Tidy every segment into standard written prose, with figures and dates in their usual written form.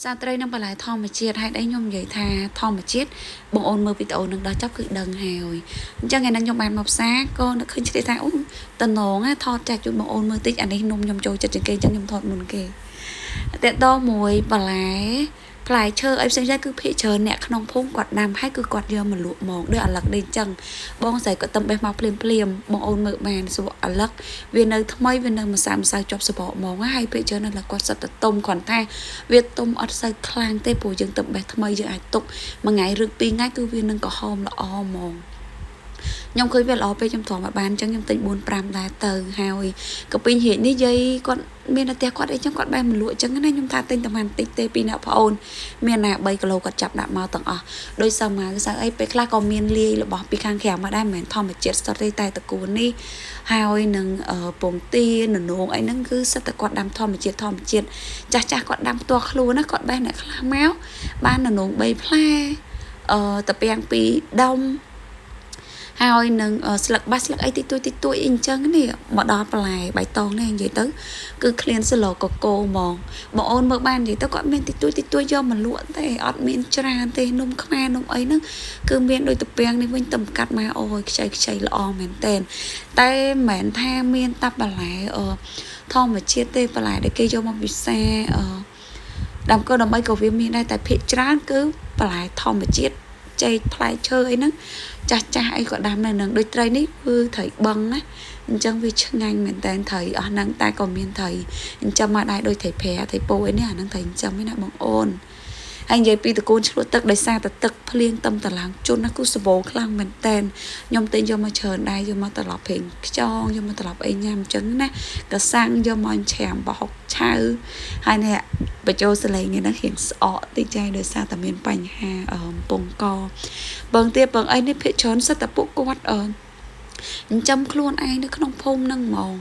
សាត្រីនិងបន្លែធម្មជាតិហេតុអីខ្ញុំនិយាយថាធម្មជាតិបងអូនមើលវីដេអូនឹងដល់ចប់គឺដឹងហើយអញ្ចឹងថ្ងៃហ្នឹងខ្ញុំបានមកផ្សារក៏នឹកឃើញឆ្លៀតថាអូតំណងថតចាច់ជូនបងអូនមើលតិចអានេះនំខ្ញុំចូលចិត្តជាងគេអញ្ចឹងខ្ញុំថតមុនគេតេតមួយបន្លែផ្លែឈើអីផ្សេងៗគឺភាគច្រើនអ្នកក្នុងភូមិគាត់ដាំហើយគឺគាត់យកមកលក់មកដូចអាឡឹកនេះអញ្ចឹងបងស្រីគាត់ទំបេះមកភ្លាមភ្លាមបងអូនមើលបានសួរអាឡឹកវានៅថ្មីវានៅម្សៅម្សៅជាប់សបកហ្មងហើយភាគច្រើនអាឡឹកគាត់សិតតែទុំគ្រាន់ថាវាទុំអត់សូវខ្លាំងទេព្រោះយើងទំបេះថ្មីយើងអាចទុកមួយថ្ងៃឬពីរថ្ងៃគឺវានឹងក្រហមល្អហ្មងខ្ញុំឃើញវាល្អពេកខ្ញុំទ្រាំអត់បានអញ្ចឹងខ្ញុំទិញ4 5ដែរទៅហើយកាពីងរាជនេះយាយគាត់មានតែផ្ទះគាត់អីចឹងគាត់បែរមកលក់អញ្ចឹងណាខ្ញុំថាទិញតែបានតិចទេពីអ្នកប្អូនមានណា3គីឡូគាត់ចាប់ដាក់មកទាំងអស់ដោយសាម៉ៅសៅអីពេលខ្លះក៏មានលាយរបស់ពីខាងក្រៅមកដែរមិនមែនធម្មជាតិសុទ្ធទេតែតកួននេះហើយនឹងពងទាននងអីហ្នឹងគឺសិតតែគាត់ដាំធម្មជាតិធម្មជាតិចាស់ចាស់គាត់ដាំផ្ទាល់ខ្លួនណាគាត់បេះអ្នកខ្លះមកបានននង3ផ្លែតាពាំង2ដុំហើយនឹងស្លឹកបាសស្លឹកអីតិចតួចតិចតួចអីអញ្ចឹងនេះមកដល់បន្លែបៃតងនេះនិយាយទៅគឺឃ្លានសឡកកោហ្មងបងអូនមើលបាននិយាយទៅគាត់មានតិចតួចតិចតួចយកមកលក់ទេអត់មានច្រើនទេនំខ្មែរនំអីហ្នឹងគឺមានដូចតាពាំងនេះវិញតំកាត់មកអូយខ្ចីខ្ចីល្អមែនតែនតែមិនមែនថាមានតាបន្លែធម្មជាតិទេបន្លែដែលគេយកមកពិសាដើមកដើម្បីក៏វាមានដែរតែភាគច្រើនគឺបន្លែធម្មជាតិចេកផ្លែឈើអីហ្នឹងចាស់ចាស់អីក៏ដាំនៅនឹងដូចត្រីនេះគឺត្រីបឹងណាអញ្ចឹងវាឆ្ងាញ់មែនតើត្រីអស់ហ្នឹងតែក៏មានត្រីអញ្ចឹងមកដែរដូចត្រីប្រាត្រីពោអីនេះអាហ្នឹងត្រីអញ្ចឹងឯណាបងអូនហើយនិយាយពីតកូនឆ្លួតទឹកដោយសារតែទឹកភ្លៀងតំតឡើងជន់ណាគឺសបោខ្លាំងមែនតែនខ្ញុំទិញយកមកច្រើនដែរយកមកត្រឡប់ប្រេងខ្យងយកមកត្រឡប់អីញ៉ាំអញ្ចឹងណាកសាំងយកមកឆាមបោកឆៅហើយនេះបញ្ចូលសលេងនេះហ្នឹងរៀងស្អកតិចហើយដោយសារតែមានបញ្ហាពងកបងទៀតបងអីនេះភាគច្រើនសិតតែពួកគាត់ចិញ្ចឹមខ្លួនឯងនៅក្នុងភូមិហ្នឹងហ្មង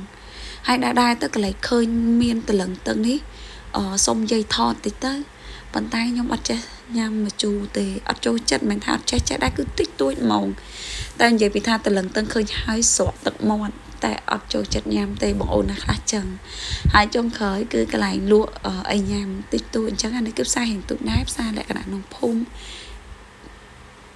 ហើយដែរទៅកន្លែងឃើញមានតលឹងទឹកនេះសុំយាយថតតិចទៅប៉ុន្តែខ្ញុំអត់ចេះញ៉ាំម្ជូរទេអត់ចូលចិត្តមិនថាអត់ចេះចេះដែរគឺតិចតួចហ្មងតែនិយាយពីថាតលឹងទឹងឃើញហើយស្រក់ទឹកមាត់តែអត់ចូលចិត្តញ៉ាំទេបងអូនណាខ្លះចឹងហើយចុងក្រោយគឺកន្លែងលក់អីញ៉ាំតិចតួចអញ្ចឹងអានេះគឺផ្សាររៀងទូចដែរផ្សារលក្ខណៈក្នុងភូមិ